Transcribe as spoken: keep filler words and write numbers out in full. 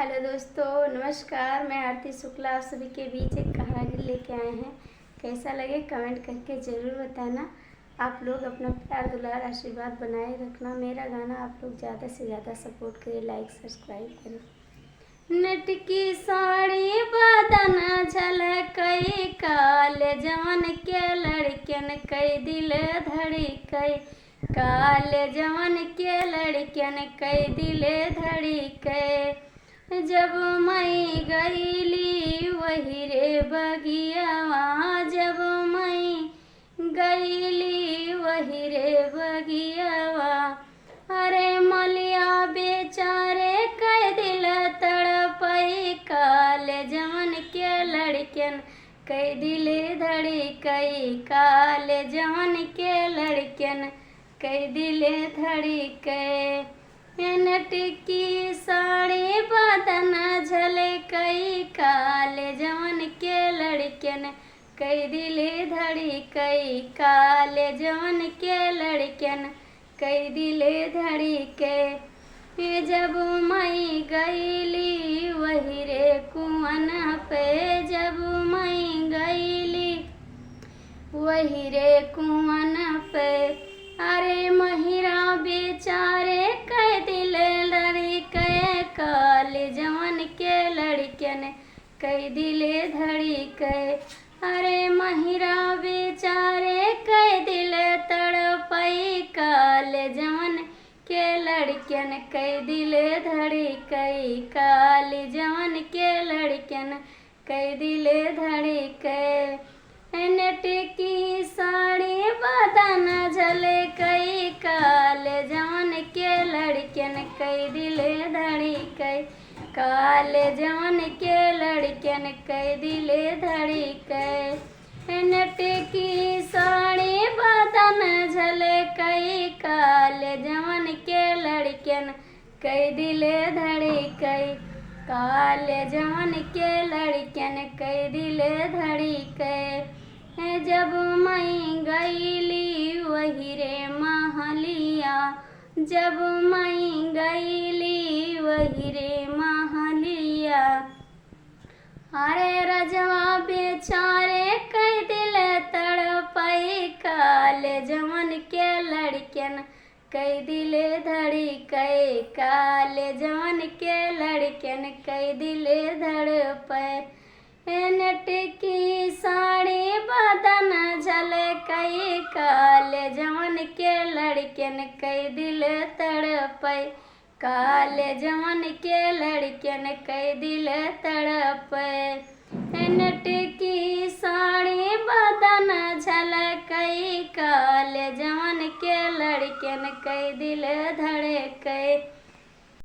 हेलो दोस्तों, नमस्कार। मैं आरती शुक्ला आप सभी के बीच एक कहानी लेके आए हैं। कैसा लगे, कमेंट करके ज़रूर बताना। आप लोग अपना प्यार, दुलार, आशीर्वाद बनाए रखना। मेरा गाना आप लोग ज़्यादा से ज़्यादा सपोर्ट करें, लाइक, सब्सक्राइब करें। नेट की साड़ी बदन झलकई, काल जवन के लड़कन कई दिल धड़कई, काल जवन के लड़कन कई दिल धड़कई। जब मई गईली वही रे बगियावा, जब मई गईली वही रे बगियावा। अरे मलिया बेचारे कई दिल तड़पई, काल जवन के लड़कन कई दिल धड़कई, काल जवन के लड़कन कई दिल धड़कई। नेट की साड़ी बदन झलकई, काल जवन के लड़कन कई दिल धड़कई, काल जवन के लड़कन कई दिल धड़कई। जब मई गईली वही रे कुअन पे, जब मई गईली वही रे कुअन पे। अरे महिरा बेचारे कई दिल धड़कई, काल जवन के लड़कन कई दिल धड़कई। अरे महिरा बेचारे कई दिल तड़पई, काल जवन के लड़कन कई दिल धड़कई, काल जवन के लड़कन कई दिल धड़कई। नेट की साड़ी बदन झलकई, काल जवन के लड़कन कई दिल धड़कई, काल जवन के लड़कन कई दिल धड़कई। नेट की साड़ी बदन झलकई, काल जवन के लड़कन कई दिल धड़कई, काल जवन के लड़कन कई दिल धड़कई। जब मई गईली वही रे महलिया, जब मई गईली वही रे महलिया। अरे रजवा बेचारे कई दिल तड़पई, काल जवन के लड़कन कई दिल धड़कई, काल जवन के लड़कन कई दिल धड़कई। नेट की साड़ी बदन झलकई, काल जवन के लड़कन कई दिल तड़पई, काल जवन के लड़कन कई दिल तड़पई। नेट की साड़ी बदन झलकई, काल जवन के लड़कन कई दिल धड़कई।